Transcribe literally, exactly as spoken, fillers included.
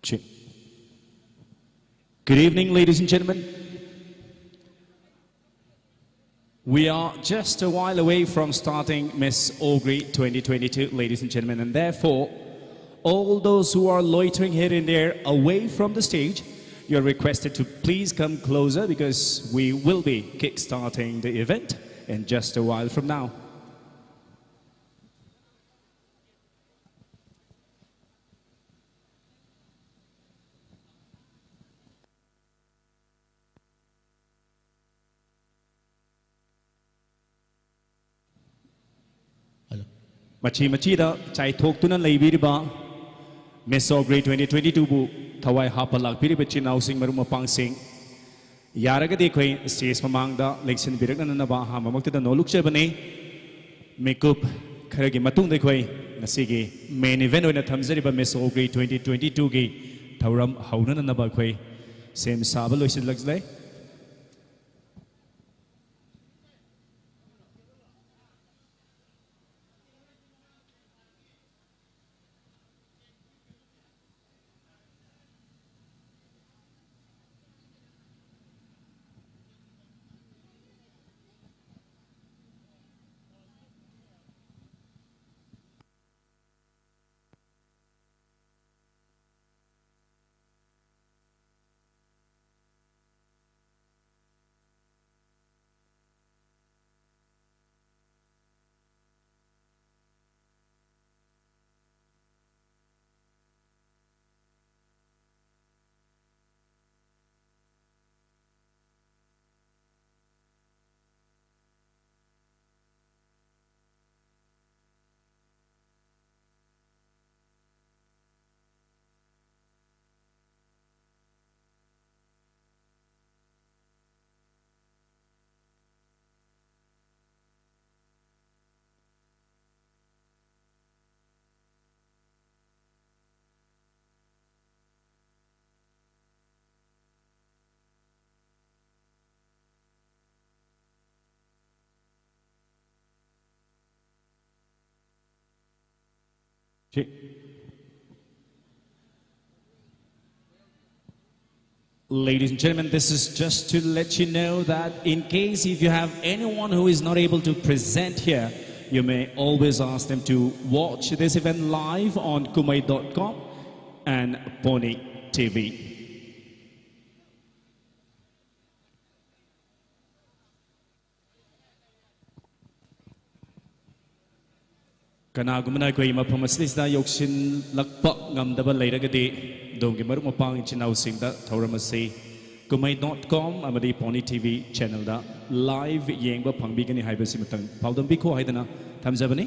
Chi. Good evening, ladies and gentlemen. We are just a while away from starting Miss Ogri twenty twenty-two, ladies and gentlemen, and therefore, all those who are loitering here and there away from the stage, you're requested to please come closer because we will be kickstarting the event in just a while from now. ꯃꯆꯤ ꯃꯆꯤꯗ ꯆꯥꯏꯊꯣꯛꯇꯨꯅ ꯂꯩꯕꯤꯔꯤꯕ Miss Ogri twenty twenty-two ꯕꯨ ꯊꯋꯥꯏ ꯍꯥꯞꯄ ꯂꯥꯛꯄꯤꯔꯤꯕ ꯏꯆꯤꯟ ꯏꯅꯥꯎꯁꯤꯡ, ꯃꯔꯨꯞ ꯃꯄꯥꯡꯁꯤꯡ, ꯌꯥꯔꯒꯗꯤ ꯑꯩꯈꯣꯏ stage ꯃꯃꯥꯡꯗ ꯂꯦꯡꯁꯤꯟꯕꯤꯔꯛꯅꯅꯕ ꯑꯍꯥꯟꯕꯃꯛꯇꯗ ꯅꯣꯜꯂꯨꯛꯆꯕꯅꯤ꯫ ꯃꯤꯀꯨꯞ ꯈꯔꯒꯤ ꯃꯇꯨꯡꯗ ꯑꯩꯈꯣꯏ ꯉꯁꯤꯒꯤ main event ꯑꯣꯏꯅ ꯊꯝꯖꯔꯤꯕ Miss Ogri twenty twenty-two ꯒꯤ ꯊꯧꯔꯝ ꯍꯧꯅꯅꯅꯕ ꯑꯩꯈꯣꯏ ꯁꯦꯝ ꯁꯥꯕ ꯂꯣꯏꯁꯤꯜꯂꯛꯂꯦ꯫ ꯁꯤ꯫ Ladies and gentlemen, this is just to let you know that in case if you have anyone who is not able to present here, you may always ask them to watch this event live on Kumai dot com and Pony T V. ꯀꯅꯥꯒꯨꯝꯕꯅ ꯑꯩꯈꯣꯏ ꯃꯐꯝ ꯑꯁꯤꯗ ꯌꯧꯁꯤꯜꯂꯛꯄ ꯉꯝꯗꯕ ꯂꯩꯔꯒꯗꯤ, ꯑꯗꯣꯝꯒꯤ ꯃꯔꯨꯞ ꯃꯄꯥꯡ ꯏꯆꯤꯟ ꯏꯅꯥꯎꯁꯤꯡꯗ ꯊꯧꯔꯝ ꯑꯁꯤ Kumai dot com ꯑꯃꯗꯤ Pony T V channelꯗ live ꯌꯦꯡꯕ ꯐꯪꯕꯤꯒꯅꯤ ꯍꯥꯏꯕꯁꯤ ꯃꯇꯪ ꯄꯥꯎꯗꯝꯕꯤꯈꯣ ꯍꯥꯏꯗꯅ ꯊꯝꯖꯕꯅꯤ꯫